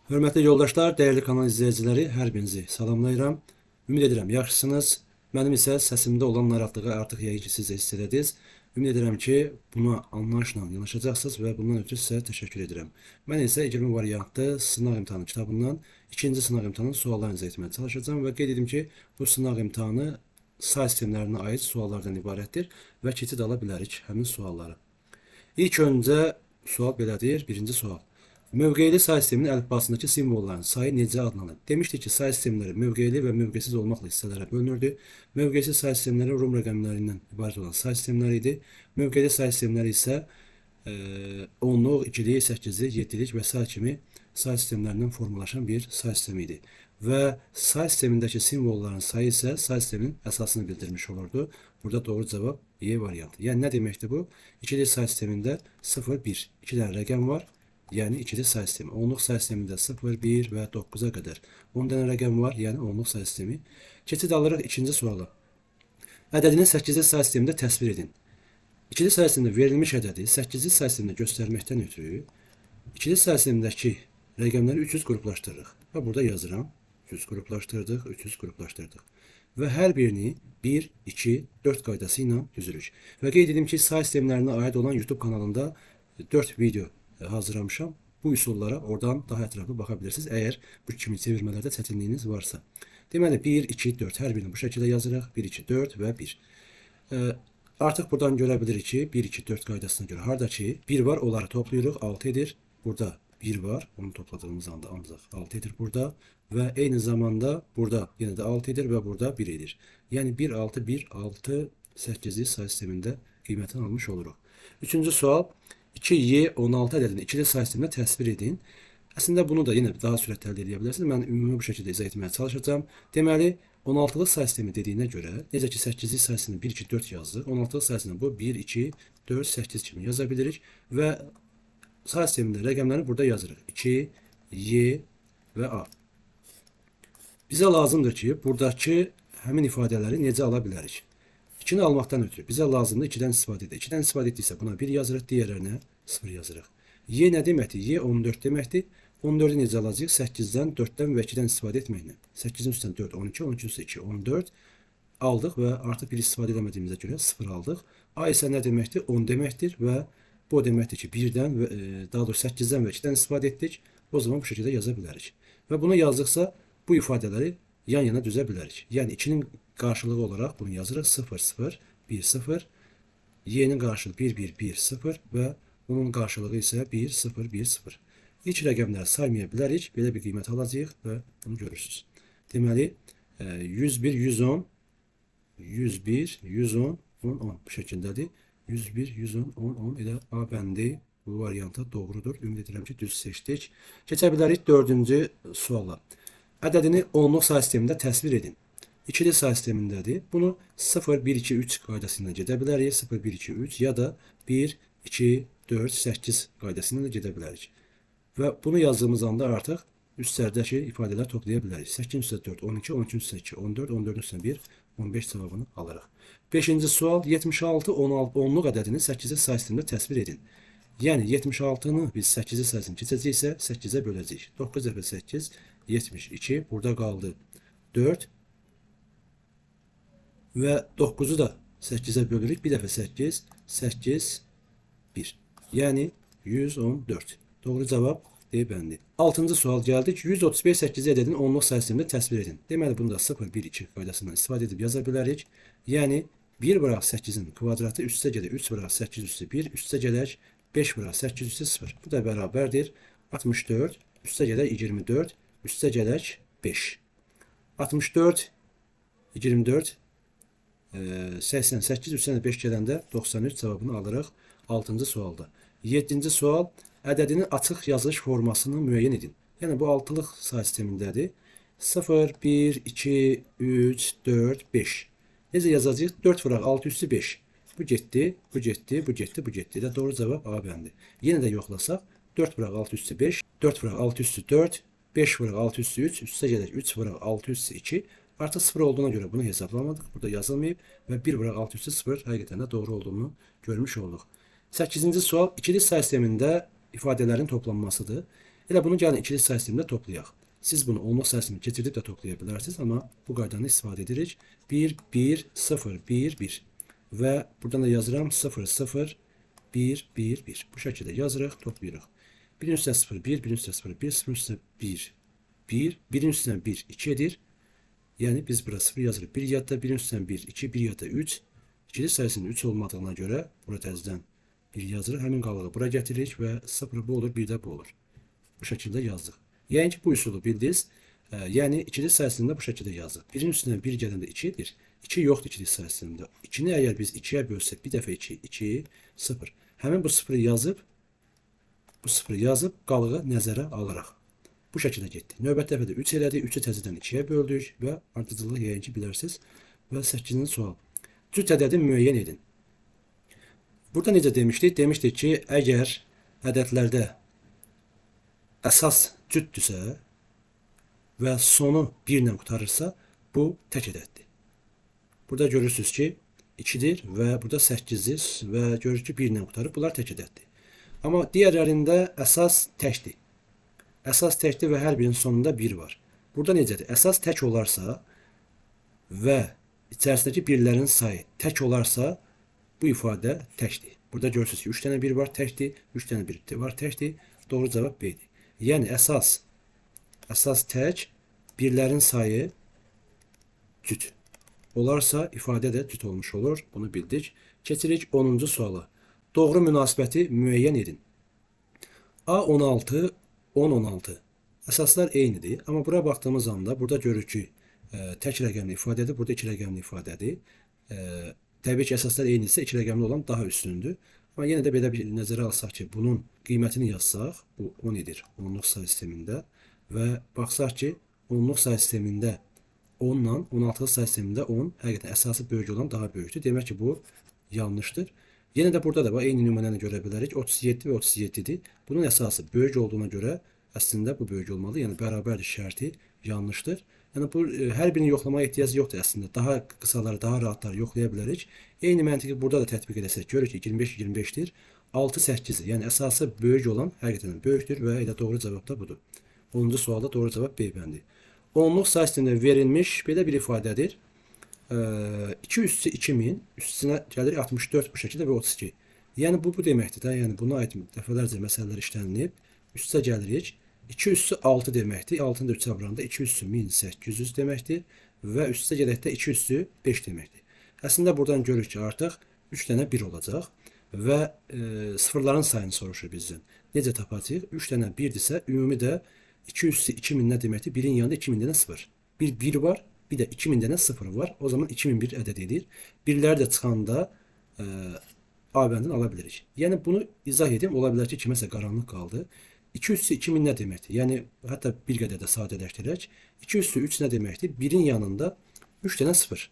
Hörmətli yoldaşlar, dəyərli kanal izləyiciləri, hər birinizi salamlayıram. Ümid edirəm yaxşısınız. Mənim isə səsimdə olan narahatlığı artıq yəqin ki, siz də hiss elədiniz. Ümid edirəm ki, buna anlayışla yanaşacaqsınız və bundan ötürü sizə təşəkkür edirəm. Mən isə 20 variantlı sınaq imtahanı kitabından ikinci sınaq imtahanının suallarını izah etməyə çalışacağam və qeyd edim ki, bu sınaq imtahanı say sistemlərinə aid suallardan ibarətdir və keçid ala bilərik həmin sualları. İlk öncə sual belədir. Birinci sual. Mövqeyli say sisteminin əlifbasındakı simvolların sayı necə adlanır? Demişdik ki, say sistemləri mövqeyli və mövqesiz olmaqla hissələrə bölünürdü. Mövqesiz say sistemləri Rum rəqəmlərindən ibarət olan say sistemləri idi. Mövqeyli say sistemləri isə 10-luq, 2-lik, 8-lik, 7-lik və sair kimi say sistemlərindən formalaşan bir say sistemi idi. Və say sistemindəki simvolların sayı isə say sisteminin əsasını bildirmiş olurdu. Burada doğru cavab Y variantı. Yəni nə deməkdir bu? İkili say sistemində 0, 1, 2 dənə rəqəm var. Yəni ikili say sistemi. Onluq say sistemində 0, 1 və 9-a qədər 10 dənə rəqəm var, yəni onluq say sistemi. Keçid alırıq ikinci suala. Ədədini 8-li say sistemində təsvir edin. İkili say sistemində verilmiş ədədi 8-li say sistemində göstərməkdən ötürü ikili say sistemindəki rəqəmləri 300 qruplaşdırırıq. Və burada yazıram. 300 qruplaşdırdıq, 300 qruplaşdırdıq. Və hər birini 1, 2, 4 qaydası ilə düzürük. Və qeyd edim ki, say sistemlərinə aid olan YouTube kanalında 4 video hazırlamışam. Bu üsullara oradan daha ətraflı baxa bilirsiniz, əgər bu kimi çevirmələrdə çətinliyiniz varsa. Deməli, 1, 2, 4 hər birini bu şəkildə yazırıq. 1, 2, 4 və 1. Artıq buradan görə bilirik ki, 1, 2, 4 qaydasına görə harda ki 1 var, onları toplayırıq, 6 edir. Burada 1 var, onu topladığımız anda ancaq 6 edir burada. Və eyni zamanda burada yenə də 6 edir və burada 1 edir. Yəni 1, 6, 1, 6, 8-li say sistemində qiymətini almış oluruq. Üçüncü sual. 2Y16 ədədini ikili say sistemində təsvir edin. Əslində bunu da yenə daha sürətli əldə edə bilərsiniz. Mən ümumi bu şəkildə izah etməyə çalışacağam. Deməli, 16-lıq say sistemi dediyinə görə, necə ki 8-lik say sistemini 1, 2, 4 yazdıq, 16-lıq say sistemini bu 1, 2, 4, 8 kimi yaza bilirik və say sistemində rəqəmləri burada yazırıq. 2, Y və A. Bizə lazımdır ki, buradakı həmin ifadələri necə ala bilərik? 2-ni almaqdan ötürü bizə lazımdır 2-dən istifadə edək. 2-dən istifadə etdiksə buna 1 yazırıq, digərlərinə 0 yazırıq. Y nə deməkdir? Y 14 deməkdir. 14-ü necə alacağıq? 8-dən, 4-dən və 2-dən istifadə etməklə. 8-in üstündən 4, 12, 12 üstündən 2, 14 aldıq və artıq 1 istifadə edəmədiyimizə görə 0 aldıq. A isə nə deməkdir? 10 deməkdir və bu o deməkdir ki, 1-dən, daha doğrusu 8-dən və 2-dən istifadə etdik. O zaman bu şəkildə yaza bilərik. Və bunu yazdıqsa bu ifadələri yan yana düzə bilərik. Yəni 2-nin qarşılığı olaraq bunu yazırıq. 0, 0, 1, 0. Y-nin qarşılığı 1, 1, 1, 0 və bunun qarşılığı isə 1, 0, 1, 0. İlk rəqəmləri saymaya bilərik. Belə bir qiymət alacağıq və bunu görürsünüz. Deməli, 101, 110, 101, 110, 10, 10 bu şəkildədir. 101, 110, 10, 10 elə A bəndi bu varianta doğrudur. Ümid edirəm ki, düz seçdik. Keçə bilərik dördüncü suala. Ədədini onluq say sistemində təsvir edin. İkili say sistemindədir. Bunu 0, 1, 2, 3 qaydası ilə gedə bilərik. 0, 1, 2, 3 ya da 1, 2, 4, 8 qaydası ilə də gedə bilərik. Və bunu yazdığımız anda artıq üstlərdəki ifadələr toplaya bilərik. 8-in üstə 4, 12, 12-in üstə 2, 14, 14-ün üstə 1, 15 cavabını alırıq. Beşinci sual, 76 onluq ədədini 8-li say sistemində təsvir edin. Yəni 76-nı biz 8-li say sistemində keçəcəyiksə 8-ə böləcəyik. 9 dəfə 8, 72. Burada qaldı 4. Və 9-u da 8-ə bölürük. Bir dəfə 8, 8, 1. Yəni 114. Doğru cavab D bəndi. Altıncı sual gəldik. 135 8 ədədini onluq say sistemində təsvir edin. Deməli, bunu da 0, 1, 2 qaydasından istifadə edib yaza bilərik. Yəni 1 vıraq 8-in kvadratı üstə gələk 3 vıraq 8 üstü 1, üstə gələk 5 vıraq 8 üstü 0. Bu da bərabərdir. 64, üstə gələk 24, üstə gələk 5. 64, 24, 88, üstə 5 gələndə 93 cavabını alırıq 6-cı sualda. 7-ci sual, ədədinin açıq yazılış formasını müəyyən edin. Yəni bu altılıq say sistemindədir. 0, 1, 2, 3, 4, 5. Necə yazacağıq? 4 vıraq 6 üstü 5. Bu getdi, bu getdi, bu getdi, bu getdi. Elə doğru cavab A bəndi. Yenə də yoxlasaq 4 vıraq 6 üstü 5, 4 vıraq 6 üstü 4, 5 vıraq 6 üstü 3, üstə gələk 3 vıraq 6 üstü 2. Artıq 0 olduğuna görə bunu hesablamadıq. Burada yazılmayıb və 1 vuraq 6 üstü 0 həqiqətən də doğru olduğunu görmüş olduq. 8-ci sual ikili say sistemində ifadələrin toplanmasıdır. Elə bunu gəlin ikili say sistemində toplayaq. Siz bunu onluq say sistemini keçirdib də toplaya bilərsiniz, amma bu qaydanı istifadə edirik. 1, 1, 0, 1, 1 və buradan da yazıram 0, 0, 1, 1, 1. Bu şəkildə yazırıq, toplayırıq. 1-in üstünə 0, 1, 1-in üstünə 0, 1, 0-ın üstünə 1, 1, 1-in üstünə 1, 2 edir. Yəni biz bura 0 yazırıq. 1 yadda, 1-in üstünə 1, 2, 1 yadda 3. İkili sayısının 3 olmadığına görə bura təzədən 1 yazırıq. Həmin qalığı bura gətiririk və 0 bu olur, 1 də bu olur. Bu şəkildə yazdıq. Yəni ki, bu üsulu bildiniz. Yəni ikili sayısında bu şəkildə yazdıq. 1-in üstünə 1 gələndə 2 edir. 2 yoxdur ikili sayısında. 2-ni əgər biz 2-yə bölsək, bir dəfə 2, 2, 0. Həmin bu 0-ı yazıb, qalığı nəzərə alaraq. Bu şəkildə getdi. Növbəti dəfə də 3 elədi. 3-ü təzədən 2-yə böldük və ardıcıllıq yəqin ki, bilərsiniz. Və 8-ci sual. Cüt ədədi müəyyən edin. Burada necə demişdik? Demişdik ki, əgər ədədlərdə əsas cütdürsə və sonu 1 ilə qurtarırsa, bu tək ədəddir. Burada görürsünüz ki, 2-dir və burada 8-dir və görürük ki, 1 ilə qurtarır. Bunlar tək ədəddir. Amma digərlərində əsas təkdir. Əsas təkdir və hər birinin sonunda 1 var. Burada necədir? Əsas tək olarsa və içərisindəki birlərin sayı tək olarsa, bu ifadə təkdir. Burada görürsünüz ki, 3 dənə 1 var, təkdir, 3 dənə 1 var, təkdir. Doğru cavab B-dir. Yəni əsas tək, birlərin sayı cüt olarsa, ifadə də cüt olmuş olur. Bunu bildik. Keçirik 10-cu suala. Doğru münasibəti müəyyən edin. A 16, 10, 16. Əsaslar eynidir. Amma bura baxdığımız anda burada görürük ki, tək rəqəmli ifadədir, burada iki rəqəmli ifadədir. Təbii ki, əsaslar eynidirsə, iki rəqəmli olan daha üstündür. Amma yenə də belə bir nəzərə alsaq ki, bunun qiymətini yazsaq, bu 10 edir onluq say sistemində və baxsaq ki, onluq say sistemində 10 ilə 16-lıq say sistemində 10 həqiqətən əsası böyük olan daha böyükdür. Demək ki, bu yanlışdır. Yenə də burada da bax, eyni nümunəni görə bilərik. 37 və 37-dir. Bunun əsası böyük olduğuna görə əslində bu böyük olmalı. Yəni bərabərlik şərti yanlışdır. Yəni bu hər birini yoxlamaya ehtiyac yoxdur əslində. Daha qısaları, daha rahatları yoxlaya bilərik. Eyni məntiqi burada da tətbiq edəsək, görürük ki, 25 25-dir. 6 8-dir. Yəni əsası böyük olan həqiqətən böyükdür və elə doğru cavab da budur. 10-cu sualda doğru cavab B bəndi. Onluq say sistemində verilmiş belə bir ifadədir. 2 üstü 2000 üstünə gəlir 64 bu şəkildə və 32. Yəni bu deməkdir də. Yəni buna aid dəfələrcə məsələlər işlənilib. Üstə gəlirik. 2 üstü 6 deməkdir. 6-nı da 3-ə vuranda 2 üstü 1800 deməkdir. Və üstə gedək də 2 üstü 5 deməkdir. Əslində buradan görürük ki, artıq 3 dənə 1 olacaq. Və sıfırların sayını soruşur bizdən. Necə tapacağıq? 3 dənə 1-dirsə, ümumi də 2 üstü 2000 nə deməkdir? 1-in yanında 2000 dənə 0. Bir 1 var, bir də 2000 dənə 0 var. O zaman 2001 ədəd edir. Birlər də çıxanda A bəndini ala bilirik. Yəni bunu izah edim. Ola bilər ki, kiməsə qaranlıq qaldı. 2 üstü 2000 nə deməkdir? Yəni hətta bir qədər də sadələşdirək. 2 üstü 3 nə deməkdir? 1-in yanında 3 dənə 0.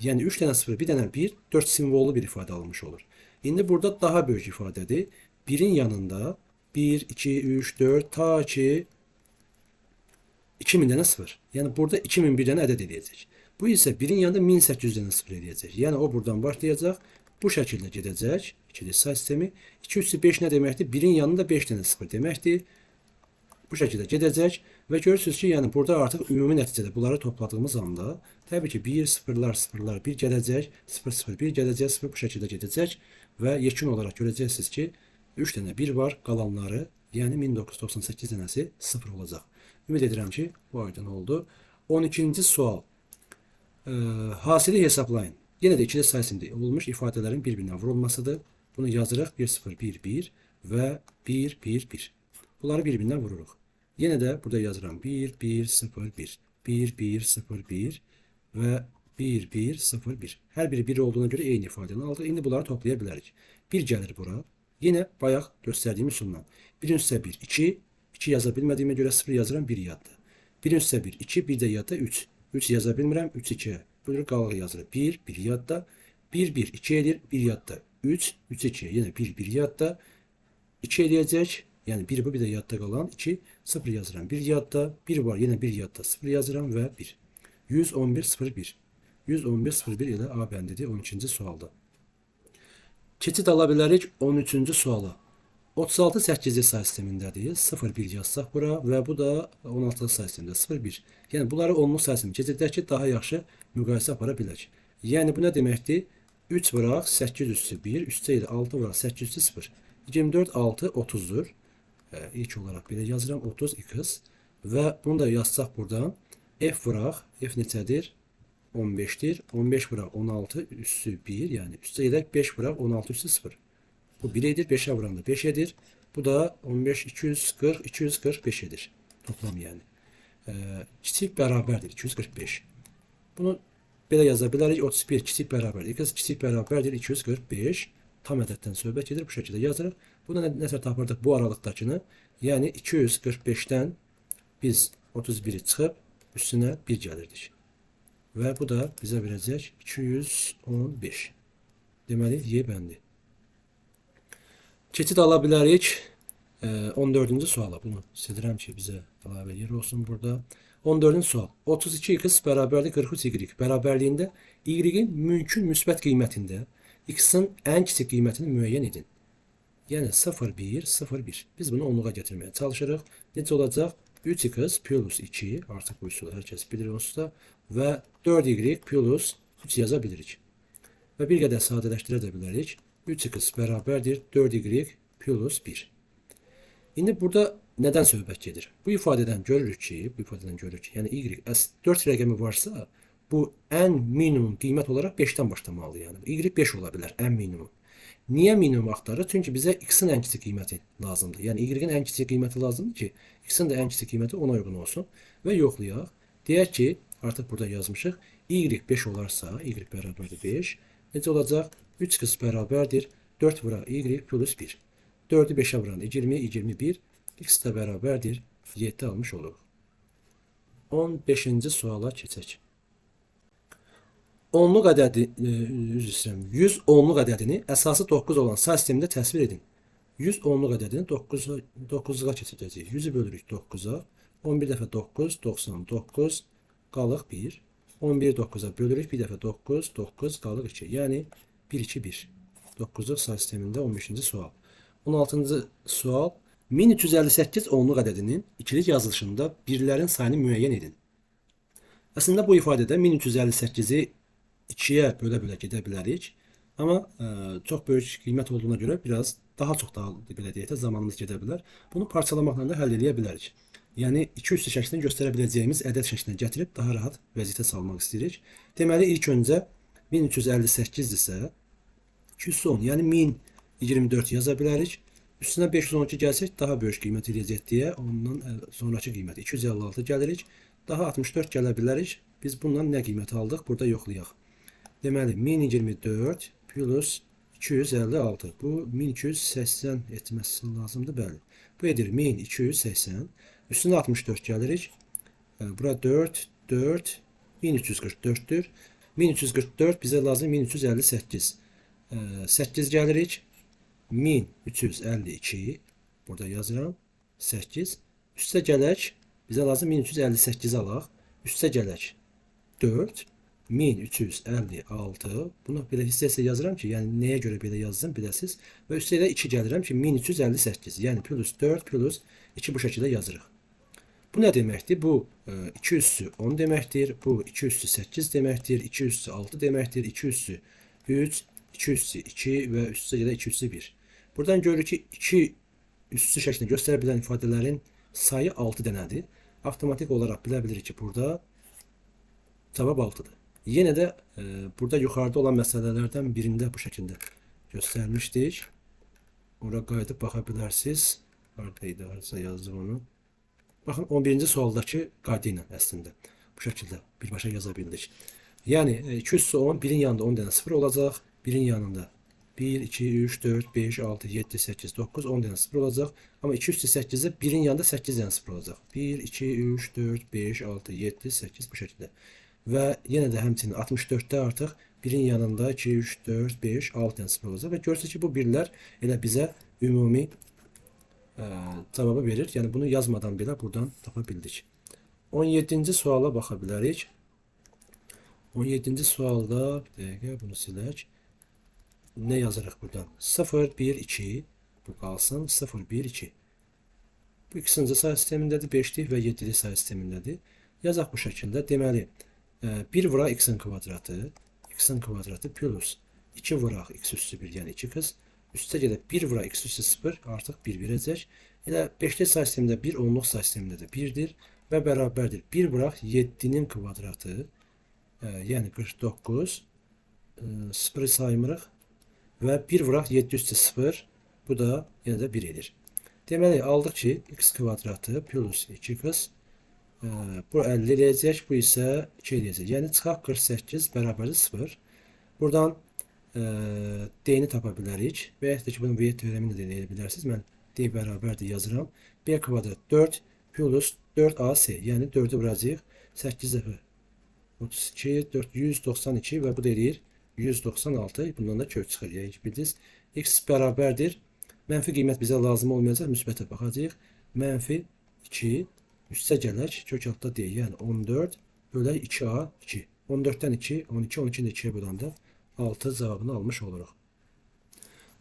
Yəni 3 dənə 0, 1 dənə 1, 4 simvollu bir ifadə alınmış olur. İndi burada daha böyük ifadədir. 1-in yanında 1, 2, 3, 4 ta ki 2000 dənə 0. Yəni burada 2001 dənə ədəd eləyəcək. Bu isə 1-in yanında 1800 dənə 0 eləyəcək. Yəni o buradan başlayacaq. Bu şəkildə gedəcək. İkili say sistemi. 2 üstü 5 nə deməkdir? 1-in yanında 5 dənə 0 deməkdir. Bu şəkildə gedəcək və görürsünüz ki, yəni burada artıq ümumi nəticədə bunları topladığımız anda təbii ki, 1, 0-lar, 0-lar 1 gələcək, 0, 0, 1 gələcək, 0 bu şəkildə gedəcək və yekun olaraq görəcəksiniz ki, 3 dənə 1 var, qalanları, yəni 1998 dənəsi 0 olacaq. Ümid edirəm ki, bu aydın oldu. 12-ci sual. Hasili hesablayın. Yenə də ikili say sistemində olmuş ifadələrin bir-birinə vurulmasıdır. Bunu yazırıq 1, 0, 1, 1 və 1, 1, 1. Bunları bir-birinə vururuq. Yenə də burada yazıram 1, 1, 0, 1, 1, 1, 0, 1 və 1, 1, 0, 1. Hər biri 1 olduğuna görə eyni ifadəni aldıq. İndi bunları toplaya bilərik. 1 gəlir bura. Yenə bayaq göstərdiyim üsulla. 1-in üstə 1, 2. 2 yaza bilmədiyimə görə 0 yazıram, 1 yadda. 1-in üstə 1, 2, 1 də yadda 3. 3 yaza bilmirəm, 3, 2-yə. Buyurur, qalıq yazırıq. 1, 1 yadda. 1, 1, 2 edir, 1 yadda. 3, 3, 2-yə. Yenə 1, 1 yadda. 2 eləyəcək. Yəni 1 bu, bir də yadda qalan 2, 0 yazıram. 1 yadda, 1 var, yenə 1 yadda, 0 yazıram və 1. 111,01. 111,01 ilə A bəndidir 12-ci sualda. Keçid ala bilərik 13-cü suala. 36 8-li say sistemindədir. 0,1 yazsaq bura və bu da 16-lıq say sistemində 0,1. Yəni bunları onluq say sistemi keçirdək ki, daha yaxşı müqayisə apara bilək. Yəni bu nə deməkdir? 3 vuraq 8 üstü 1, üstə ilə 6 vuraq 8 üstü 0. 24, 6, 30-dur. İlk olaraq belə yazıram 30x və bunu da yazsaq buradan f vuraq, f neçədir? 15-dir. 15 vuraq 16 üstü 1, yəni üstə gedək 5 vuraq 16 üstü 0. Bu 1 edir, 5'e vuranda 5 edir. Bu da 15, 240, 245 edir. Toplam yəni. Kiçik bərabərdir 245. Bunu belə yaza bilərik. 31 kiçik bərabərdir. X kiçik bərabərdir 245. Tam ədəddən söhbət gedir. Bu şəkildə yazırıq. Buna nə tapırdıq bu aralıqdakını? Yəni 245-dən biz 31-i çıxıb üstünə 1 gəlirdik. Və bu da bizə verəcək 215. Deməli, Y bəndi. Keçid ala bilərik 14-cü suala. Bunu silirəm ki, bizə əlavə yer olsun burada. 14-cü sual. 32x bərabərdir 43y bərabərliyində y-in mümkün müsbət qiymətində x-in ən kiçik qiymətini müəyyən edin. Yəni 0, 1, 0, 1. Biz bunu onluğa gətirməyə çalışırıq. Necə olacaq? 3x plus 2, artıq bu üsulu hər kəs bilir onsuz da, və 4y plus 3 yaza bilirik. Və bir qədər sadələşdirə də bilərik. 3x bərabərdir 4y plus 1. İndi burada nədən söhbət gedir? Bu ifadədən görürük ki, yəni y 4 rəqəmi varsa, bu ən minimum qiymət olaraq 5-dən başlamalıdır. Yəni y 5 ola bilər ən minimum. Niyə minimum axtarır? Çünki bizə x-in ən kiçik qiyməti lazımdır. Yəni y-in ən kiçik qiyməti lazımdır ki, x-in də ən kiçik qiyməti ona uyğun olsun. Və yoxlayaq. Deyək ki, artıq burada yazmışıq. Y 5 olarsa, y bərabərdir 5. Necə olacaq? 3x bərabərdir 4 vuraq y plus 1. 4-ü 5-ə vuran 20, 21. X də bərabərdir 7 almış oluruq. 15-ci suala keçək. Onluq ədədi, üzr istəyirəm, 100 onluq ədədini əsası 9 olan say sistemində təsvir edin. 100 onluq ədədini 9-a keçirəcəyik. 100-ü bölürük 9-a. 11 dəfə 9, 99, qalıq 1. 11-i 9-a bölürük. 1 dəfə 9, 9, qalıq 2. Yəni 1, 2, 1. 9-luq say sistemində 15-ci sual. 16-cı sual. 1358 onluq ədədinin ikilik yazılışında birlərin sayını müəyyən edin. Əslində bu ifadədə 1358-i 2-yə bölə-bölə gedə bilərik. Amma çox böyük qiymət olduğuna görə biraz daha çox daha belə deyək də zamanımız gedə bilər. Bunu parçalamaqla da həll eləyə bilərik. Yəni 2 üstü şəklini göstərə biləcəyimiz ədəd şəklinə gətirib daha rahat vəziyyətə salmaq istəyirik. Deməli ilk öncə 1358-dirsə 210, yəni 1024 yaza bilərik. Üstünə 512 gəlsək daha böyük qiymət eləyəcək deyə ondan sonrakı qiymət 256 gəlirik. Daha 64 gələ bilərik. Biz bundan nə qiymət aldıq? Burada yoxlayaq. Deməli 1024 plus 256. Bu 1280 etməsi lazımdır. Bəli. Bu edir 1280. Üstünə 64 gəlirik. Bura 4, 4, 1344-dür. 1344 bizə lazım 1358. 8 gəlirik. 1352. Burada yazıram. 8. Üstə gələk. Bizə lazım 1358 alaq. Üstə gələk. 4. 1356. Bunu belə hissə-hissə yazıram ki, yəni nəyə görə belə yazdım biləsiniz. Və üstə də 2 gəlirəm ki, 1358. Yəni plus 4 plus 2 bu şəkildə yazırıq. Bu nə deməkdir? Bu 2 üstü 10 deməkdir. Bu 2 üstü 8 deməkdir. 2 üstü 6 deməkdir. 2 üstü 3, 2 üstü 2 və üstə gələ 2 üstü 1. Buradan görürük ki, 2 üstü şəklində göstərə bilən ifadələrin sayı 6 dənədir. Avtomatik olaraq bilə bilirik ki, burada cavab 6-dır. Yenə də burada yuxarıda olan məsələlərdən birində bu şəkildə göstərmişdik. Ora qayıdıb baxa bilərsiniz. Haradaydı, haradasa yazdım onu. Baxın, 11-ci sualdakı qayda ilə əslində bu şəkildə birbaşa yaza bildik. Yəni 2 üstü 10, birin yanında 10 dənə 0 olacaq. Birin yanında 1, 2, 3, 4, 5, 6, 7, 8, 9, 10 dənə 0 olacaq. Amma 2 üstü 8-də birin yanında 8 dənə 0 olacaq. 1, 2, 3, 4, 5, 6, 7, 8 bu şəkildə. Və yenə də həmçinin 64-də artıq birin yanında 2, 3, 4, 5, 6 dənə 0 olacaq. Və görürsünüz ki, bu birlər elə bizə ümumi cavabı verir. Yəni bunu yazmadan belə buradan tapa bildik. 17-ci suala baxa bilərik. 17-ci sualda, bir dəqiqə bunu silək. Nə yazırıq buradan? 0, 1, 2. Bu qalsın. 0, 1, 2. Bu x-inci say sistemindədir, 5-lik və 7-lik say sistemindədir. Yazaq bu şəkildə. Deməli, 1 vuraq x-in kvadratı, x-in kvadratı plus 2 vuraq x üstü 1, yəni 2x. Üstə gələ 1 vuraq x üstü 0, artıq 1 verəcək. Elə 5-lik say sistemində 1, 10-luq say sistemində də 1-dir və bərabərdir. 1 vuraq 7-nin kvadratı, yəni 49, 0-ı saymırıq və 1 vuraq 7 üstü 0, bu da yenə də 1 edir. Deməli, aldıq ki, x kvadratı plus 2x, bu 50 eləyəcək, bu isə 2 eləyəcək. Yəni, çıxaq 48 bərabərdir 0. Buradan d-ni tapa bilərik və yaxud da ki, bunu V teoremi ilə də eləyə bilərsiniz. Mən d bərabərdir yazıram. B kvadrat 4 plus 4ac, yəni 4-ü vuracağıq. 8 dəfə 32, 4, 192 və bu da eləyir 196. Bundan da kök çıxır. Yəni ki, bildiniz, x bərabərdir. Mənfi qiymət bizə lazım olmayacaq, müsbətə baxacağıq. Mənfi 2, üstə gələk, kök altda D, yəni 14 bölək 2A, 2. 14-dən 2, 12, 12-ni də 2-yə böləndə 6 cavabını almış oluruq.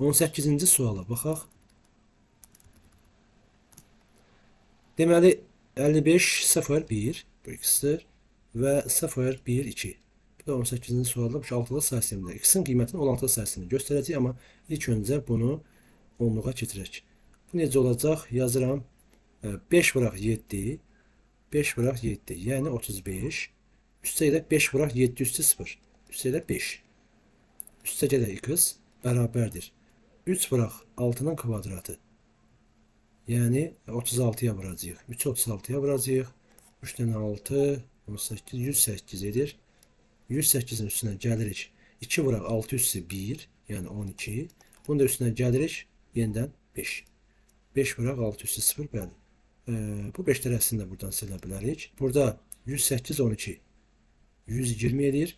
18-ci suala baxaq. Deməli, 55, 0, 1, bu x-dir və 0, 1, 2. Bu da 18-ci sualda bu 6-lıq say sistemində. X-in qiymətini 16-lıq say sistemində göstərəcəyik, amma ilk öncə bunu onluğa keçirək. Bu necə olacaq? Yazıram. 5 vuraq 7, 5 vuraq 7, yəni 35. Üstə gələ 5 vuraq 7 üstü 0. Üstə gələ 5. Üstə gələ x bərabərdir. 3 vuraq 6-nın kvadratı. Yəni 36-ya vuracağıq. 3-ü 36-ya vuracağıq. 3 dənə 6, 18, 108 edir. 108-in üstünə gəlirik. 2 vuraq 6 üstü 1, yəni 12. Bunun da üstünə gəlirik. Yenidən 5. 5 vuraq 6 üstü 0, bəli. Bu 5-lər əslində buradan silə bilərik. Burada 108, 12, 120 edir.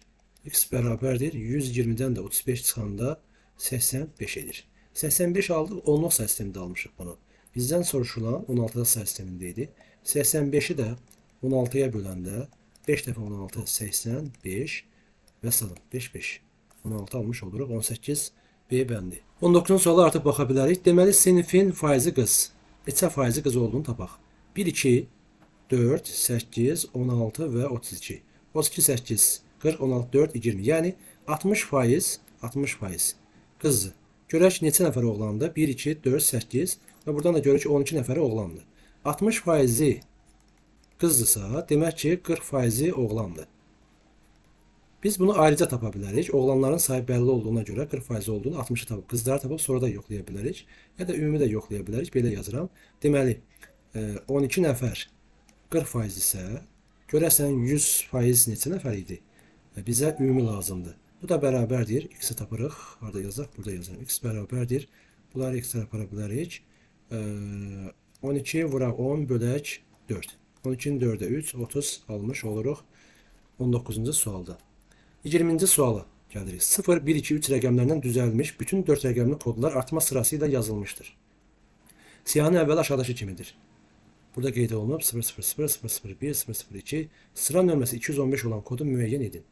X bərabərdir. 120-dən də 35 çıxanda 85 edir. 85 aldıq, 10-luq say sistemində almışıq bunu. Bizdən soruşulan 16-lıq say sistemində idi. 85-i də 16-ya böləndə 5 dəfə 16, 85 və salım 5, 5. 16 almış oluruq. 18 B bəndi. 19-cu suala artıq baxa bilərik. Deməli, sinifin faizi qız. Neçə faizi qız olduğunu tapaq. 1, 2, 4, 8, 16 və 32. 32, 8, 40, 16, 4, 20. Yəni 60%, 60% qızdır. Görək ki, neçə nəfər oğlandı? 1, 2, 4, 8 və buradan da görək ki, 12 nəfəri oğlandı. 60%-i qızdırsa, demək ki, 40%-i oğlandı. Biz bunu ayrıca tapa bilərik. Oğlanların sayı bəlli olduğuna görə 40% olduğunu 60-ı tapıb, qızları tapıb sonra da yoxlaya bilərik. Ya da ümumi də yoxlaya bilərik. Belə yazıram. Deməli, 12 nəfər 40% isə, görəsən 100% neçə nəfər idi? Bizə ümumi lazımdır. Bu da bərabərdir. X-i tapırıq. Harada yazaq? Burada yazıram. X bərabərdir. Bunları X-ə apara bilərik. 12 vuraq 10 bölək 4. 12-nin 4-ə 3, 30 almış oluruq 19-cu sualda. 20-ci suala gəlirik. 0, 1, 2, 3 rəqəmlərindən düzəlmiş bütün 4 rəqəmli kodlar artma sırası ilə yazılmışdır. Siyahının əvvəli aşağıdakı kimidir. Burada qeyd olunub 0, 0, 0, 0, 0, 1, 0, 0, 2 sıra nömrəsi 215 olan kodu müəyyən edin.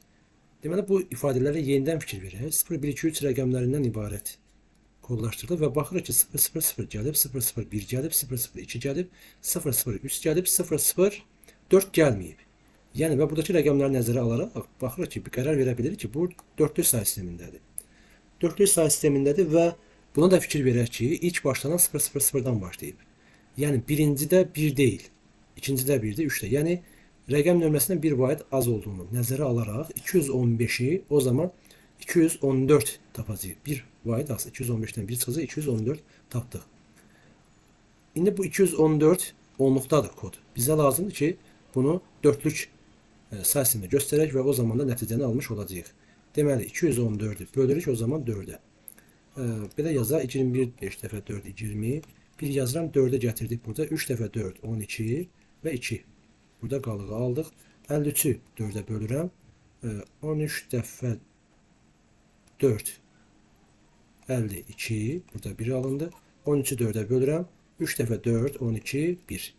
Deməli, bu ifadələrə yenidən fikir verək. 0, 1, 2, 3 rəqəmlərindən ibarət kodlaşdırılır və baxırıq ki, 0, 0, 0 gəlib, 0, 0, 1 gəlib, 0, 0, 2 gəlib, 0, 0, 3 gəlib, 0, 0, 4 gəlməyib. Yəni, və buradakı rəqəmləri nəzərə alaraq baxırıq ki, bir qərar verə bilirik ki, bu dörtlük say sistemindədir. Dörtlük say sistemindədir və buna da fikir verək ki, ilk başlanan 0, 0, 0-dan başlayıb. Yəni, birincidə 1 deyil, ikincidə 1-dir, 3-də. Yəni, rəqəm nömrəsindən bir vahid az olduğunu nəzərə alaraq 215-i o zaman 214 tapacağıq. Bir vahid az, 215-dən 1 çıxacaq, 214 tapdıq. İndi bu 214 onluqdadır kod. Bizə lazımdır ki, bunu dörtlük say sistemində göstərək və o zaman da nəticəni almış olacağıq. Deməli, 214-ü bölürük o zaman 4-ə. Belə yazaq, 21, 5 dəfə 4, 20. 1 yazıram, 4-ə gətirdik burada. 3 dəfə 4, 12 və 2. Burada qalığı aldıq. 53-ü 4-ə bölürəm. 13 dəfə 4, 52. Burada 1 alındı. 13-ü 4-ə bölürəm. 3 dəfə 4, 12, 1.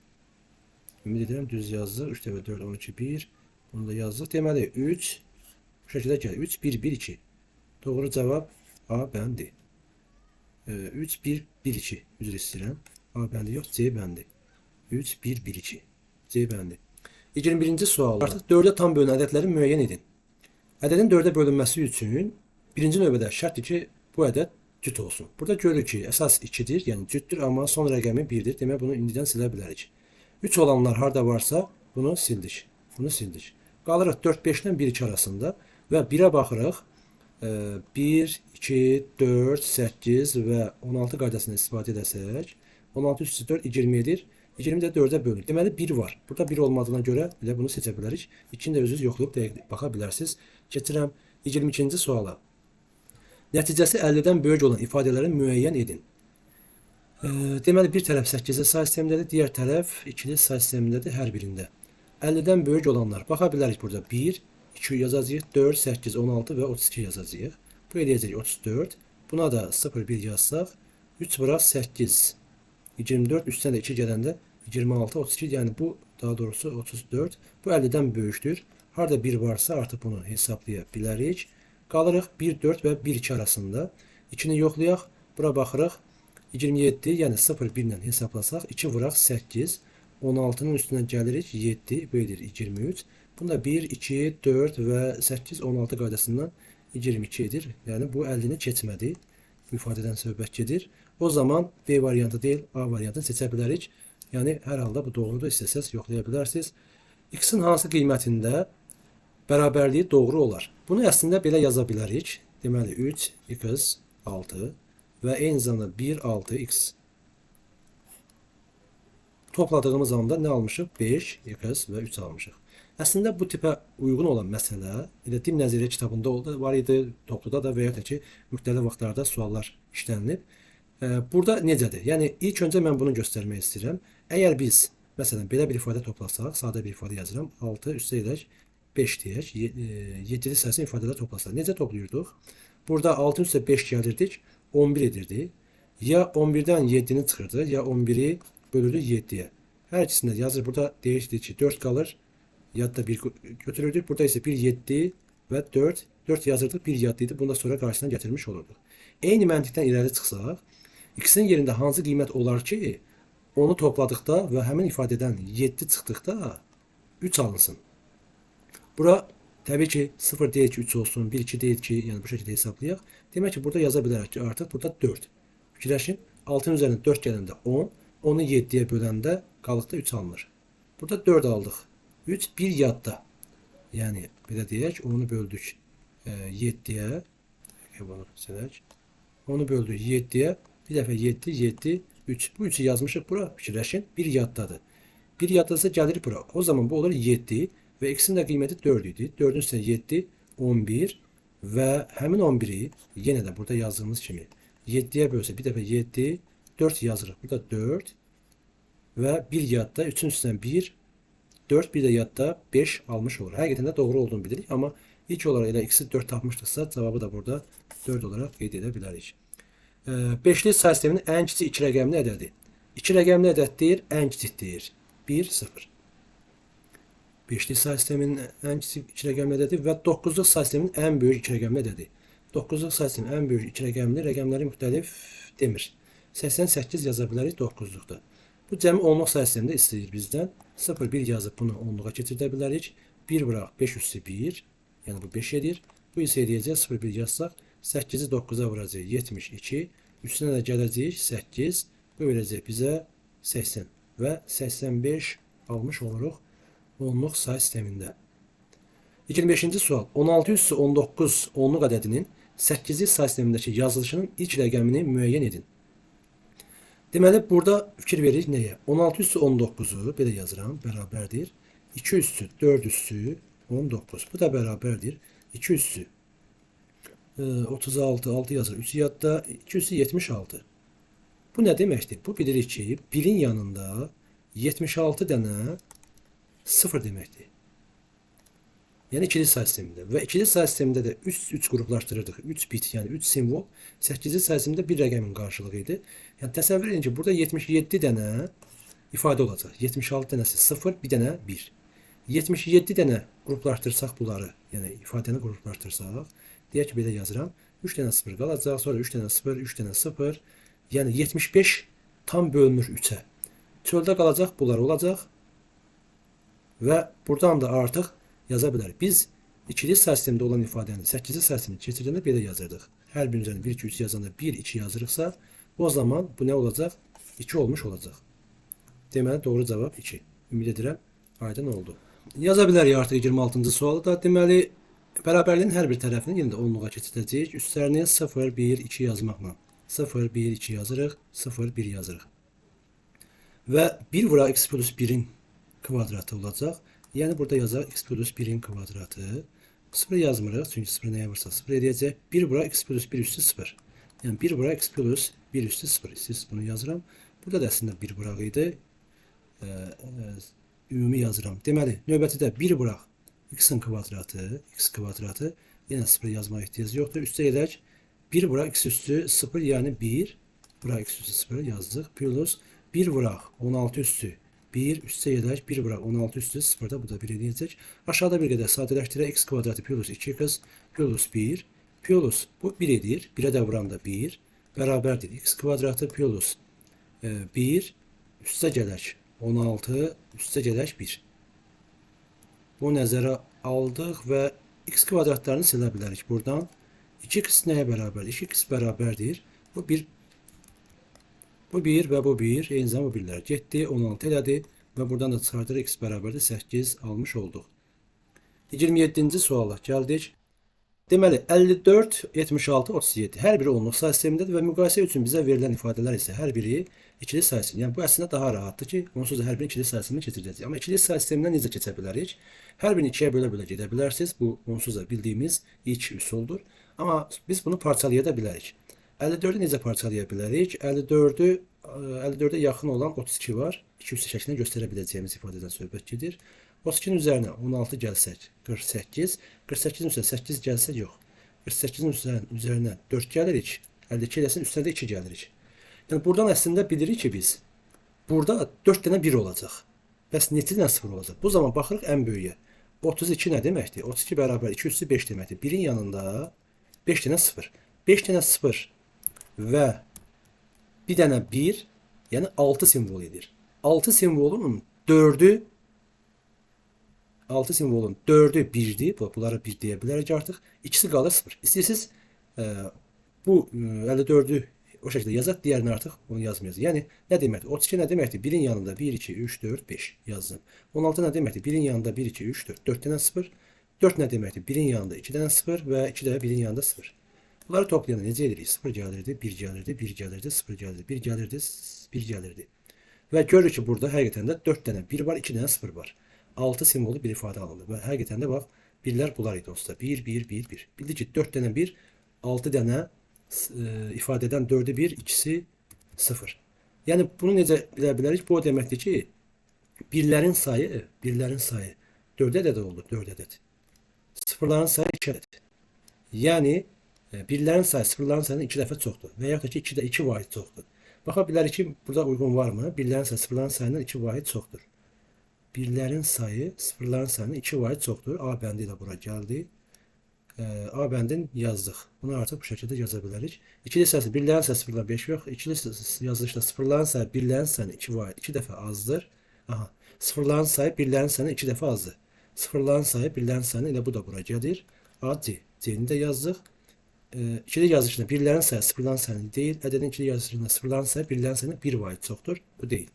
Ümid edirəm, düz yazdıq. 3 dəfə 4, 12, 1. Bunu da yazdıq. Deməli, 3, Bu şəkildə gəlir. 3, 1, 1, 2. Doğru cavab A bəndi. 3, 1, 1, 2. Üzr istəyirəm. A bəndi yox, C bəndi. 3, 1, 1, 2. C bəndi. 21-ci sual. Artıq 4-ə tam bölünən ədədləri müəyyən edin. Ədədin 4-ə bölünməsi üçün birinci növbədə şərtdir ki, bu ədəd cüt olsun. Burada görürük ki, əsas 2-dir, yəni cütdür, amma son rəqəmi 1-dir. Demək, bunu indidən silə bilərik. 3 olanlar harda varsa, bunu sildik. Bunu sildik. Qalırıq 4, 5 ilə 1, 2 arasında və 1-ə baxırıq. 1, 2, 4, 8 və 16 qaydasını istifadə edəsək, 16 üstü 4, 20 edir. 20 də 4-ə bölünür. Deməli, 1 var. Burada 1 olmadığına görə elə bunu seçə bilərik. 2-ni də özünüz yoxlayıb dəqiq baxa bilərsiniz. Keçirəm 22-ci suala. Nəticəsi 50-dən böyük olan ifadələri müəyyən edin. Deməli, bir tərəf 8-li say sistemindədir, digər tərəf 2-li say sistemindədir hər birində. 50-dən böyük olanlar, baxa bilərik burada 1, 2 yazacağıq, 4, 8, 16 və 32 yazacağıq. Bu eləyəcək 34. Buna da 0, 1 yazsaq, 3 vuraq 8, 24, üstünə də 2 gələndə 26, 32, yəni bu daha doğrusu 34. Bu 50-dən böyükdür. Harada 1 varsa artıq bunu hesablaya bilərik. Qalırıq 1, 4 və 1, 2 arasında. 2-ni yoxlayaq. Bura baxırıq. 27, yəni 0, 1 ilə hesablasaq, 2 vuraq 8, 16-nın üstünə gəlirik 7, bu edir 23. Bunda 1, 2, 4 və 8, 16 qaydasından 22 edir. Yəni bu 50-ni keçmədi. İfadədən söhbət gedir. O zaman B variantı deyil, A variantını seçə bilərik. Yəni hər halda bu doğrudur. İstəsəz yoxlaya bilərsiniz. X-in hansı qiymətində bərabərliyi doğru olar? Bunu əslində belə yaza bilərik. Deməli 3, x, 6 və eyni zamanda 1, 6, x. Topladığımız anda nə almışıq? 5, x və 3 almışıq. Əslində bu tipə uyğun olan məsələ elə din nəzəriyyə kitabında oldu, var idi, topluda da və ya da ki, müxtəlif vaxtlarda suallar işlənilib. Burada necədir? Yəni ilk öncə mən bunu göstərmək istəyirəm. Əgər biz məsələn belə bir ifadə toplasaq, sadə bir ifadə yazıram. 6 üstə edək 5 deyək. 7-li sayısını ifadələr toplasaq. Necə toplayırdıq? Burada 6 üstə 5 gəlirdik, 11 edirdi. Ya 11-dən 7-ni çıxırdı, ya 11-i bölürdük 7-yə. Hər ikisində yazır. Burada deyirdi ki, 4 qalır. Yadda 1 götürürdük. Burada isə 1, 7 və 4. 4 yazırdıq, 1 yadda idi. Bunu da sonra qarşısına gətirmiş olurduq. Eyni məntiqdən irəli çıxsaq, x-in yerində hansı qiymət olar ki, onu topladıqda və həmin ifadədən 7 çıxdıqda 3 alınsın. Bura təbii ki, 0 deyil ki, 3 olsun, 1, 2 deyil ki, yəni bu şəkildə hesablayaq. Demək ki, burada yaza bilərik ki, artıq burada 4. Fikirləşin, 6-nın üzərində 4 gələndə 10, 10-u 7-yə böləndə qalıqda 3 alınır. Burada 4 aldıq. 3, 1 yadda. Yəni, belə deyək, 10-u böldük 7-yə. Bunu silək. 10-u böldük 7-yə. Bir dəfə 7, 7, 3. Bu 3-ü yazmışıq bura. Fikirləşin, 1 yaddadır. 1 yaddasa gəlir bura. O zaman bu olur 7 və x-in də qiyməti 4 idi. 4-ün üstünə 7, 11 və həmin 11-i yenə də burada yazdığımız kimi 7-yə bölsə bir dəfə 7, 4 yazırıq. Burada 4 və 1 yadda 3-ün üstünə 1, 4, bir də yadda 5 almış olur. Həqiqətən də doğru olduğunu bilirik, amma ilk olaraq elə x-i 4 tapmışdıqsa, cavabı da burada 4 olaraq qeyd edə bilərik. Beşli say sisteminin ən kiçik 2 rəqəmli ədədi. 2 rəqəmli ədəd deyir, ən kiçik deyir. 1, 0. Beşli say sisteminin ən kiçik 2 rəqəmli ədədi və 9-luq say sisteminin ən böyük 2 rəqəmli ədədi. 9-luq say sisteminin ən böyük 2 rəqəmli rəqəmləri müxtəlif demir. 88 yaza bilərik 9-luqda. Bu cəmi onluq say sistemində istəyir bizdən. 0, 1 yazıb bunu onluğa keçirdə bilərik. 1 vuraq 5 üstü 1, yəni bu 5 edir. Bu isə eləyəcək 0, 1 yazsaq 8-i 9-a vuracaq 72. Üstünə də gələcəyik 8. Bu verəcək bizə 80 və 85 almış oluruq onluq say sistemində. 25-ci sual. 16 üstü 19 onluq ədədinin 8-li say sistemindəki yazılışının ilk rəqəmini müəyyən edin. Deməli, burada fikir veririk nəyə? 16 üstü 19-u belə yazıram, bərabərdir. 2 üstü 4 üstü 19. Bu da bərabərdir. 2 üstü 36, 6 yazır. 3 yadda 2 üstü 76. Bu nə deməkdir? Bu bilirik ki, 1-in yanında 76 dənə 0 deməkdir. Yəni ikili say sistemində və ikili say sistemində də 3 qruplaşdırırdıq. 3 bit, yəni 3 simvol 8-li say sistemində bir rəqəmin qarşılığı idi. Yəni təsəvvür edin ki, burada 77 dənə ifadə olacaq. 76 dənəsi 0, bir dənə 1. 77 dənə qruplaşdırsaq bunları, Yəni ifadəni qruplaşdırsaq, deyək ki, belə yazıram. 3 dənə 0 qalacaq, sonra 3 dənə 0, 3 dənə 0. Yəni 75 tam bölünür 3-ə. Çöldə qalacaq, bunlar olacaq. Və buradan da artıq yaza bilərik. Biz ikili say sistemində olan ifadəni 8-li say sisteminə keçirdəndə belə yazırdıq. Hər birinin üzərində 1, 2, 3 yazanda 1, 2 yazırıqsa, o zaman bu nə olacaq? 2 olmuş olacaq. Deməli, doğru cavab 2. Ümid edirəm, aydın oldu. Yaza bilərik artıq 26-cı sualı da. Deməli, bərabərliyin hər bir tərəfini yenə də onluğa keçirdəcəyik. Üstlərini 0, 1, 2 yazmaqla. 0, 1, 2 yazırıq, 0, 1 yazırıq. Və 1 vuraq x plus 1-in kvadratı olacaq. Yəni, burada yazaq x plus 1-in kvadratı. 0 yazmırıq, çünki 0 nəyə vursa 0 eləyəcək. 1 vuraq x plus 1 üstü 0. Yəni, 1 vuraq x plus 1 üstü 0. Siz bunu yazıram. Burada da əslində 1 vuraq idi. Ümumi yazıram. Deməli, növbəti də 1 vuraq x-in kvadratı, x kvadratı. Yenə 0 yazmağa ehtiyac yoxdur. Üstə gedək. 1 vuraq x üstü 0, yəni 1 vuraq x üstü 0 yazdıq. Plus 1 vuraq 16 üstü 1, üstə gedək. 1 vuraq 16 üstü 0-da, bu da 1 eləyəcək. Aşağıda bir qədər sadələşdirək. X kvadratı plus 2x plus 1 plus bu 1 edir. 1-ə də vuranda 1 bərabərdir. X kvadratı plus 1 üstə gələk 16 üstə gələk 1. Bu nəzərə aldıq və x kvadratlarını silə bilərik buradan. 2x nəyə bərabərdir? 2x bərabərdir. Bu 1, bu 1 və bu 1. Eyni zamanda bu 1-lər getdi. 16 elədi və buradan da çıxardırıq. X bərabərdir 8 almış olduq. 27-ci suala gəldik. Deməli, 54, 76, 37. Hər biri onluq say sistemindədir və müqayisə üçün bizə verilən ifadələr isə hər biri ikili say sistemi. Yəni, bu əslində daha rahatdır ki, onsuz da hər birini ikili say sisteminə keçirəcəyik. Amma ikili say sistemindən necə keçə bilərik? Hər birini ikiyə bölə-bölə gedə bilərsiniz. Bu, onsuz da bildiyimiz ilk üsuldur. Amma biz bunu parçalaya da bilərik. 54-ü necə parçalaya bilərik? 54-ə yaxın olan 32 var. 2 üstü şəklində göstərə biləcəyimiz ifadədən söhbət gedir. 32-nin üzərinə 16 gəlsək 48, 48-in üzərinə 8 gəlsə yox. 48-in üzərinə 4 gəlirik, 52 eləsin, üstünə də 2 gəlirik. Yəni, buradan əslində bilirik ki, biz burada 4 dənə 1 olacaq. Bəs neçə dənə 0 olacaq? Bu zaman baxırıq ən böyüyə. 32 nə deməkdir? 32 bərabər 2 üstü 5 deməkdir. 1-in yanında 5 dənə 0. 5 dənə 0 və bir dənə 1, yəni 6 simvol edir. 6 simvolunun 4-ü 6 simvolun 4-ü 1-dir. Bunları 1 deyə bilərik artıq. İkisi qalır 0. İstəyirsiniz, bu 54-ü o şəkildə yazaq, digərini artıq onu yazmayacaq. Yəni, nə deməkdir? 32 nə deməkdir? 1-in yanında 1, 2, 3, 4, 5 yazdım. 16 nə deməkdir? 1-in yanında 1, 2, 3, 4. 4 dənə 0. 4 nə deməkdir? 1-in yanında 2 dənə 0 və 2 də 1-in yanında 0. Bunları toplayanda necə edirik? 0 gəlirdi, 1 gəlirdi, 1 gəlirdi, 0 gəlirdi, 1 gəlirdi, 1 gəlirdi. Və görürük ki, burada həqiqətən də 4 dənə 1 var, 2 dənə 0 var. 6 simvolu bir ifadə alındı. Və həqiqətən də bax, birlər bunlar idi onsuz da. 1, 1, 1, 1. Bildik ki, 4 dənə 1, 6 dənə ifadədən 4-ü 1, ikisi 0. Yəni, bunu necə bilə bilərik? Bu o deməkdir ki, birlərin sayı 4 ədəd oldu, 4 ədəd. Sıfırların sayı 2 ədəd. Yəni, birlərin sayı sıfırların sayından 2 dəfə çoxdur. Və yaxud da ki, 2 də 2 vahid çoxdur. Baxa bilərik ki, burada uyğun varmı? Birlərin sayı sıfırların sayından 2 vahid çoxdur. Birlərin sayı sıfırların sayından 2 vahid çoxdur. A bəndi ilə bura gəldi. A bəndini yazdıq. Bunu artıq bu şəkildə yaza bilərik. İkili sayısı birlərin sayı sıfırdan 5 yox. İkili yazılışda sıfırların sayı birlərin sayından 2 vahid 2 dəfə azdır. Aha. Sıfırların sayı birlərin sayından 2 dəfə azdır. Sıfırların sayı birlərin sayından elə bu da bura gəlir. A, C. C-ni də yazdıq. İkili yazılışında birlərin sayı sıfırların sayından deyil. Ədədin ikili yazılışında sıfırların sayı birlərin sayından 1 vahid çoxdur. Bu deyil.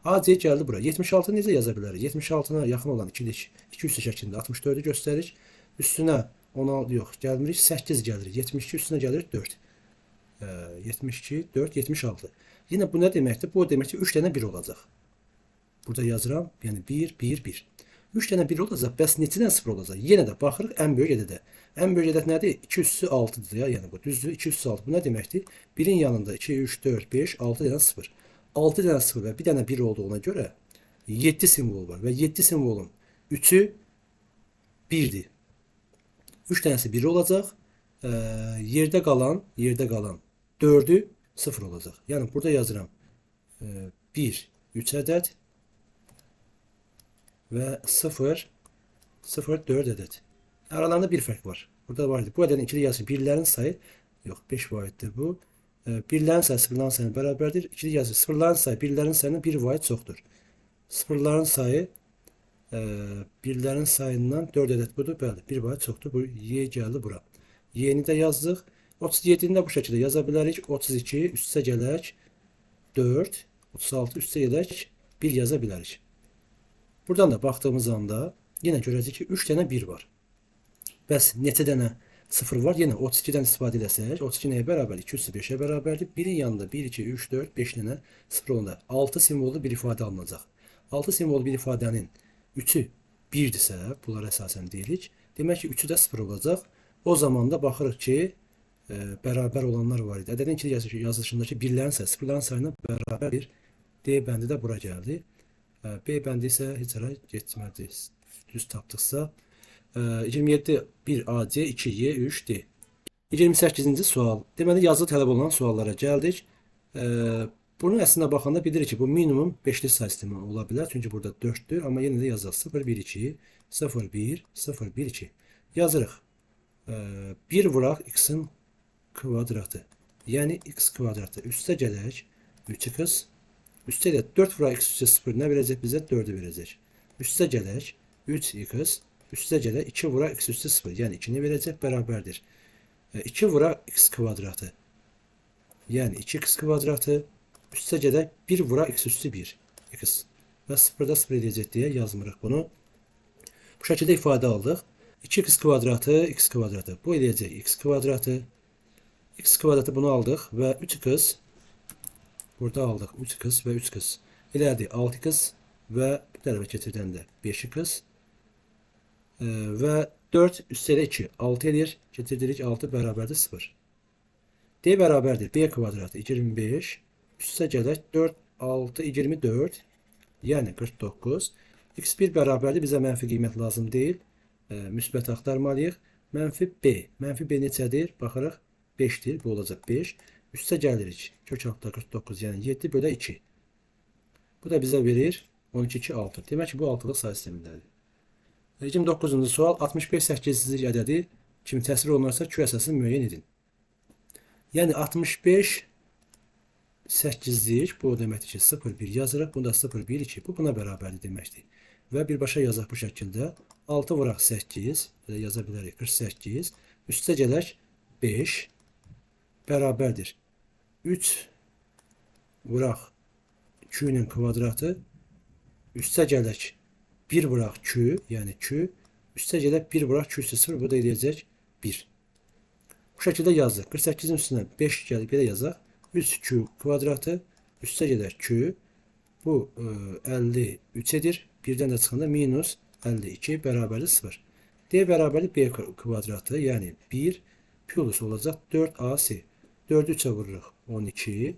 A, C gəldi bura. 76-nı necə yaza bilərik? 76-na yaxın olan ikilik 2 üstü şəklində 64-ü göstəririk. Üstünə 16 yox, gəlmirik. 8 gəlir. 72 üstünə gəlir 4. 72, 4, 76. Yenə bu nə deməkdir? Bu o deməkdir 3 dənə 1 olacaq. Burada yazıram. Yəni 1, 1, 1. 3 dənə 1 olacaq. Bəs neçə dənə 0 olacaq? Yenə də baxırıq ən böyük ədədə. Ən böyük ədəd nədir? 2 üstü 6-dır ya. Yəni bu düzdür. 2 üstü 6. Bu nə deməkdir? 1-in yanında 2, 3, 4, 5, 6 dənə 0. 6 dənə 0 və bir dənə 1 olduğuna görə 7 simvol var və 7 simvolun 3-ü 1-dir. 3 dənəsi 1 olacaq. Yerdə qalan 4-ü 0 olacaq. Yəni burada yazıram 1, 3 ədəd və 0, 0, 4 ədəd. Aralarında bir fərq var. Burada var idi. Bu ədədin ikili yazışı birlərin sayı, yox, 5 vahiddir bu. Birlərin sayı sıfırların sayına bərabərdir. İkili yazışı sıfırların sayı birlərin sayından 1 vahid çoxdur. Sıfırların sayı birlərin sayından 4 ədəd budur. Bəli, 1 vahid çoxdur. Bu Y gəldi bura. Y-ni də yazdıq. 37-ni də bu şəkildə yaza bilərik. 32 üstə gələk 4, 36 üstə gələk 1 yaza bilərik. Buradan da baxdığımız anda yenə görəcəyik ki, 3 dənə 1 var. Bəs neçə dənə 0 var? Yenə 32-dən istifadə eləsək, 32 nəyə bərabər? 2 üstə 5-ə bərabərdir. 1-in yanında 1, 2, 3, 4, 5 dənə 0 olanda 6 simvollu bir ifadə alınacaq. 6 simvollu bir ifadənin 3-ü 1-dirsə, bunlara əsasən deyirik. Demək ki, 3-ü də 0 olacaq. O zaman da baxırıq ki, bərabər olanlar var idi. Ədədin ikili yazılışındakı birlərin sayı sıfırların sayına bərabərdir. D bəndi də bura gəldi. B bəndi isə heç hara getmədi. Düz tapdıqsa. 27 1 AC 2 Y 3 D. 28-ci sual. Deməli, yazılı tələb olunan suallara gəldik. Bunun əslində baxanda bilirik ki, bu minimum 5-li say sistemi ola bilər. Çünki burada 4-dür, amma yenə də yazaq. 0, 1, 2, 0, 1, 0, 1, 2. Yazırıq. 1 vuraq x-in kvadratı. Yəni x kvadratı. Üstə gələk 3x. Üstə də 4 vuraq x üstə 0 nə verəcək bizə? 4-ü verəcək. Üstə gələk 3x. Üstə gələk 2 vuraq x üstə 0. Yəni 2-ni verəcək, bərabərdir. 2 vuraq x kvadratı. Yəni 2x kvadratı. Üstə gələk 1 vuraq x üstü 1. X. Və 0-da 0 edəcək deyə yazmırıq bunu. Bu şəkildə ifadə aldıq. 2x kvadratı, x kvadratı. Bu eləyəcək x kvadratı. X kvadratı bunu aldıq və 3x burada aldıq. 3x və 3x. Elədi 6x və bu tərəfə keçirdəndə 5x və 4 üstə ilə 2 6 eləyir. Keçirdirik 6 bərabərdir 0. D bərabərdir B kvadratı 25 üstə gələk 4 6 24 yəni 49. X1 bərabərdir bizə mənfi qiymət lazım deyil. Müsbət axtarmalıyıq. Mənfi B. Mənfi B neçədir? Baxırıq 5-dir. Bu olacaq 5. Üstə gəlirik. Kök altda 49, yəni 7 bölə 2. Bu da bizə verir 12, 2, 6. Demək ki, bu altılıq say sistemindədir. 29-cu sual 65 səkkizlik ədədi kimi təsvir olunarsa Q əsasını müəyyən edin. Yəni 65 səkkizlik bu o deməkdir ki, 0, 1 yazırıq. Bunu da 0, 1, 2. Bu buna bərabərdir deməkdir. Və birbaşa yazaq bu şəkildə. 6 vuraq 8, belə yaza bilərik 48. Üstə gələk 5 bərabərdir. 3 vuraq Q-nin kvadratı, üstə gələk 1 vuraq Q, yəni Q, üstə gələk 1 vuraq Q üstə 0, bu da eləyəcək 1. Bu şəkildə yazdıq. 48-in üstünə 5 gəlib, belə yazaq. 3Q kvadratı, üstə gələk Q, bu 53 edir. Birdən də çıxanda minus 52 bərabərdir 0. D bərabərdir B kvadratı, yəni 1 plus olacaq 4AC. 4-ü 3-ə vururuq 12.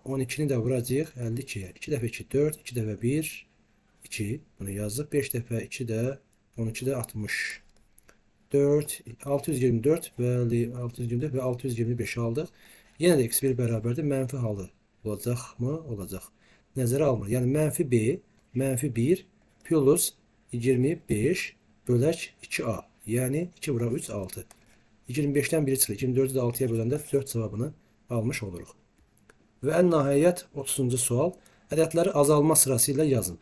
12-ni də vuracağıq 52-yə. 2 dəfə 2, 4, 2 dəfə 1, 2. Bunu yazdıq. 5 dəfə 2 də 12 də 64, 624 və 624 və 625 aldıq. Yenə də x1 bərabərdir. Mənfi halı olacaqmı? Olacaq. Nəzərə almır. Yəni mənfi B, mənfi 1 plus 25 bölək 2A. Yəni 2 vuraq 3, 6. 25-dən 1 çıxır. 24-ü də 6-ya böləndə 4 cavabını almış oluruq. Və ən nəhayət 30-cu sual. Ədədləri azalma sırası ilə yazın.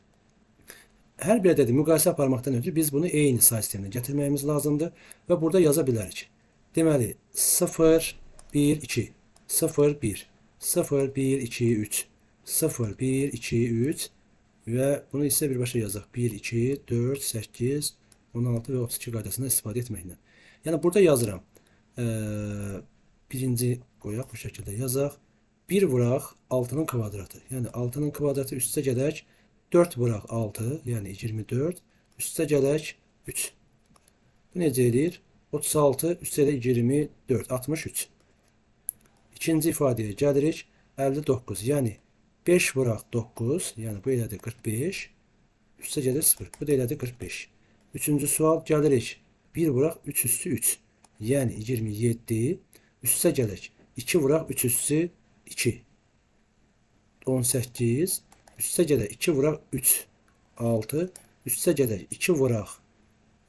Hər bir ədədi müqayisə aparmaqdan ötürü biz bunu eyni say sisteminə gətirməyimiz lazımdır və burada yaza bilərik. Deməli 0, 1, 2, 0, 1, 0, 1, 2, 3, 0, 1, 2, 3 və bunu isə birbaşa yazaq. 1, 2, 4, 8, 16 və 32 qaydasından istifadə etməklə. Yəni burada yazıram. Birinci qoyaq bu şəkildə yazaq. 1 vuraq 6-nın kvadratı. Yəni 6-nın kvadratı üstə gələk 4 vuraq 6, yəni 24, üstə gələk 3. Bu necə eləyir? 36 üstə gələk 24, 63. İkinci ifadəyə gəlirik 59, yəni 5 vuraq 9, yəni bu elədi 45, üstə gəlir 0, bu da elədi 45. Üçüncü sual gəlirik 1 vuraq 3 üstü 3, yəni 27, üstə gələk 2 vuraq 3 üstü 2, 18, üstə gələk 2 vuraq 3, 6, üstə gələk 2 vuraq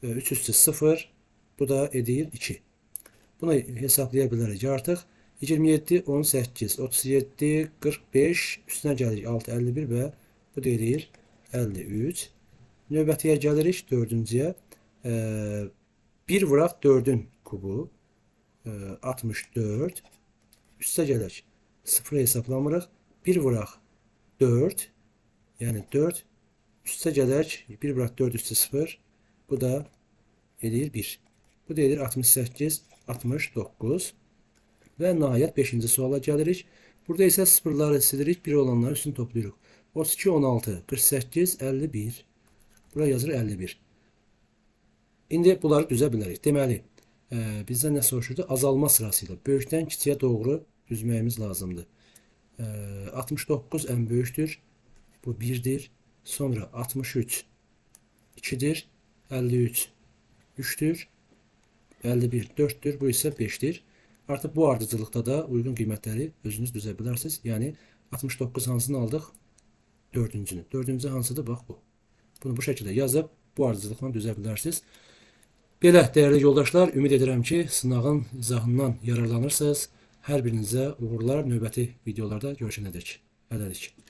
3 üstə 0, bu da edir 2. Bunu hesablaya bilərik artıq. 27, 18, 37, 45, üstünə gəlirik 6, 51 və bu da eləyir 53. Növbətiyə gəlirik dördüncüyə. 1 vuraq 4-ün kubu 64. Üstə gələk 0 hesablamırıq. 1 vuraq 4, yəni 4. Üstə gələk 1 vuraq 4 üstə 0. Bu da eləyir 1. Bu da eləyir 68, 69. Və nəhayət 5-ci suala gəlirik. Burada isə sıfırları silirik, 1 olanları üstünü toplayırıq. 32, 16, 48, 51. Bura yazır 51. İndi bunları düzə bilərik. Deməli, bizdən nə soruşurdu? Azalma sırası ilə böyükdən kiçiyə doğru düzməyimiz lazımdır. 69 ən böyükdür. Bu 1-dir. Sonra 63 2-dir. 53 3-dür. 51 4-dür. Bu isə 5-dir. Artıq bu ardıcıllıqda da uyğun qiymətləri özünüz düzə bilərsiniz. Yəni 69 hansını aldıq? Dördüncünü. Dördüncü hansıdır? Bax bu. Bunu bu şəkildə yazıb bu ardıcıllıqla düzə bilərsiniz. Belə dəyərli yoldaşlar, ümid edirəm ki, sınağın izahından yararlanırsınız. Hər birinizə uğurlar. Növbəti videolarda görüşənədək. Hələlik.